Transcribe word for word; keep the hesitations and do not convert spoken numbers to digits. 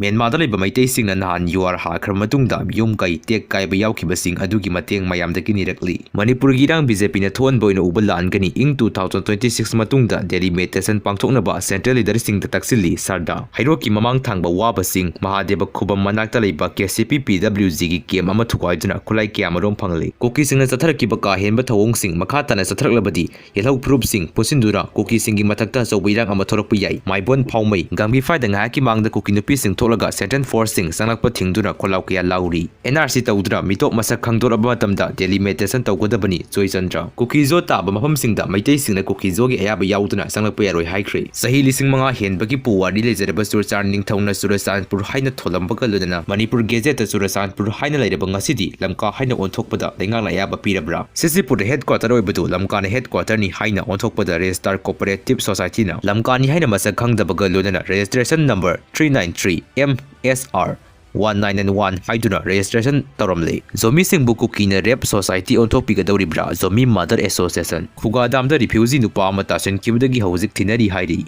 ꯃ꯭ꯌꯥꯟꯃꯥꯔꯗ ꯂꯩꯕ ꯃꯩꯇꯩꯁꯤꯡꯅ ꯅꯍꯥꯟ ꯌꯨꯍꯥꯔ ꯍꯥꯈ꯭ꯔꯕ ꯃꯇꯨꯡꯗ ꯌꯨꯝ ꯀꯩ ꯇꯦꯛ ꯀꯥꯏꯕ ꯌꯥꯎꯈꯤꯕꯁꯤꯡ ꯑꯗꯨꯒꯤ ꯃꯇꯦꯡ ꯃꯌꯥꯝꯗꯒꯤ ꯅꯤꯔꯛꯂꯤ꯫ ꯃꯅꯤꯄꯨꯔꯒꯤ ꯏꯔꯥꯡ ꯕꯤ ꯖꯦ ꯄꯤꯅ ꯊꯣꯛꯍꯟꯕ ꯑꯣꯏꯅ ꯎꯕ ꯂꯥꯟꯒꯅꯤ꯫ ꯏꯪ two thousand twenty six ꯃꯇꯨꯡꯗ ꯗꯦꯂꯤꯃꯤꯇꯦꯁꯟ ꯄꯥꯡꯊꯣꯛꯅꯕ ꯁꯦꯟꯇ꯭ꯔꯦꯜ ꯂꯤꯗꯔꯁꯤꯡꯗ ꯇꯛꯁꯤꯜꯂꯤ꯫ ꯁꯔꯗꯥ ꯍꯩꯔꯣꯛꯀꯤ ꯃꯃꯥꯡ ꯊꯪꯕ ꯋꯥꯕꯁꯤꯡ ꯃꯍꯥꯗꯦꯕ ꯈꯨꯕꯝ ꯃꯅꯥꯛꯇ ꯂꯩꯕ ꯀꯦ ꯁꯤ ꯄꯤ ꯄꯤ ꯗꯕ꯭ꯂꯤꯎ ꯖꯤꯒꯤ ꯀꯦꯝ ꯑꯃ ꯊꯨꯒꯥꯏꯗꯨꯅ ꯈꯨꯠꯂꯥꯏ ꯀꯌꯥ ꯑꯃꯔꯣꯝ ꯐꯪꯂꯦ꯫ ꯀꯨꯀꯤꯁꯤꯡꯅ ꯆꯠꯊꯔꯛꯈꯤꯕ ꯀꯥ ꯍꯦꯟꯕ ꯊꯧꯑꯣꯡꯁꯤꯡ ꯃꯈꯥ ꯇꯥꯅ ꯆꯠꯊꯔꯛꯂꯕꯗꯤ ꯌꯦꯜꯍꯧ ꯐꯨꯔꯨꯞꯁꯤꯡ ꯄꯨꯟꯁꯤꯟꯗꯨꯅ ꯀꯨꯀꯤꯁꯤꯡꯒꯤ ꯃꯊꯛꯇ ꯑꯆꯧꯕ ꯏꯔꯥꯡ ꯑꯃ ꯊꯣꯛꯂꯛꯄ ꯌꯥꯏ꯫ ꯃꯥꯏꯕꯣꯟ ꯐꯥꯎꯃꯩ ꯒꯥꯝꯚꯤꯐꯥꯏꯗ ꯉꯥꯏꯍꯥꯛꯀꯤ ꯃꯥꯡꯗ ꯀꯨꯀꯤ ꯅꯨꯄꯤꯁꯤꯡ ꯊꯣꯛꯂꯒ ꯁꯦꯟꯇ꯭ꯔꯦꯜ ꯐꯣꯔꯁꯁꯤꯡ ꯆꯪꯂꯛꯄ ꯊꯤꯡꯗꯨꯅ ꯈꯣꯜꯂꯥꯎ ꯀꯌꯥ ꯂꯥꯎꯔꯤ꯫ ꯑꯦꯟ ꯑꯥꯔ ꯁꯤ ꯇꯧꯗꯨꯅ ꯃꯤꯇꯣꯞ ꯃꯁꯛ ꯈꯪꯗꯣꯔꯛꯄ ꯃꯇꯝꯗ ꯗꯦꯂꯤꯃꯤꯇꯦꯁꯟ ꯇꯧꯒꯗꯕꯅꯤ꯫ ꯖꯣꯏꯆꯟꯗ꯭ꯔ꯫ ꯀꯨꯀꯤ ꯖꯣ ꯇꯥꯕ ꯃꯐꯝꯁꯤꯡꯗ ꯃꯩꯇꯩꯁꯤꯡꯅ ꯀꯨꯀꯤ ꯖꯣꯒꯤ ꯑꯌꯥꯕ ꯌꯥꯎꯗꯅ ꯆꯪꯂꯛꯄ ꯌꯥꯔꯣꯏ ꯍꯥꯏꯈ꯭ꯔꯦ꯫ ꯆꯍꯤ ꯂꯤꯁꯤꯡ ꯃꯉꯥ ꯍꯦꯟꯕꯒꯤ ꯄꯨꯋꯥꯔꯤ ꯂꯩꯖꯔꯕ ꯆꯨꯔꯆꯥꯟ ꯅꯤꯡꯊꯧꯅ ꯆꯨꯔꯆꯥꯟꯄꯨꯔ ꯍꯥꯏꯅ ꯊꯣꯜꯂꯝꯕꯒ ꯂꯣꯏꯅꯅ ꯃꯅꯤꯄꯨꯔ ꯒꯦꯖꯦꯠꯇ ꯆꯨꯔꯆꯥꯟꯄꯨꯔ ꯍꯥꯏꯅ ꯂꯩꯔꯕ ꯉꯁꯤꯗꯤ ꯂꯝꯀꯥ ꯍꯥꯏꯅ ꯑꯣꯟꯊꯣꯛꯄꯗ ꯂꯩꯉꯥꯛꯅ ꯑꯌꯥꯕ ꯄꯤꯔꯕ꯭ꯔꯥ? ꯁꯤꯁꯤꯄꯨꯔꯗ ꯍꯦꯗ ꯀ꯭ꯋꯥꯇꯔ ꯑꯣꯏꯕꯗꯨ ꯂꯝꯀꯥꯅ ꯍꯦꯗ ꯀ꯭ꯋꯥꯇꯔꯅꯤ ꯍꯥꯏꯅ ꯑꯣꯟꯊꯣꯛꯄꯗ ꯔꯦꯖꯤꯁꯇꯥꯔ ꯀꯣꯑꯣꯄꯔꯦꯇꯤꯚ ꯁꯣꯁꯥꯏꯇꯤꯅ ꯂꯝꯀꯥꯅꯤ ꯍꯥꯏꯅ ꯃꯁꯛ ꯈꯪꯗꯕꯒ ꯂꯣꯏꯅꯅ registration number three nine three M S R one nine nine one ꯍꯥꯏꯗꯨꯅ ꯔꯦꯖꯤꯁꯇ꯭ꯔꯦꯁꯟ ꯇꯧꯔꯝꯂꯦ꯫ ꯖꯣꯃꯤꯁꯤꯡꯕꯨ ꯀꯨꯀꯤꯅ ꯔꯦꯞ ꯁꯣꯁꯥꯏꯇꯤ ꯑꯣꯟꯊꯣꯛꯄꯤꯒꯗꯧꯔꯤꯕ꯭ꯔꯥ? ꯖꯣꯃꯤ ꯃꯥꯗꯔ ꯑꯦꯁꯣꯁꯤꯌꯦꯁꯟ꯫ ꯈꯨꯒꯥ ꯗꯥꯝꯗ ꯔꯤꯐ꯭ꯌꯨꯖꯤ ꯅꯨꯄꯥ ꯑꯃ ꯇꯥꯁꯤꯟꯈꯤꯕꯗꯒꯤ ꯍꯧꯖꯤꯛ ꯊꯤꯅꯔꯤ ꯍꯥꯏꯔꯤ꯫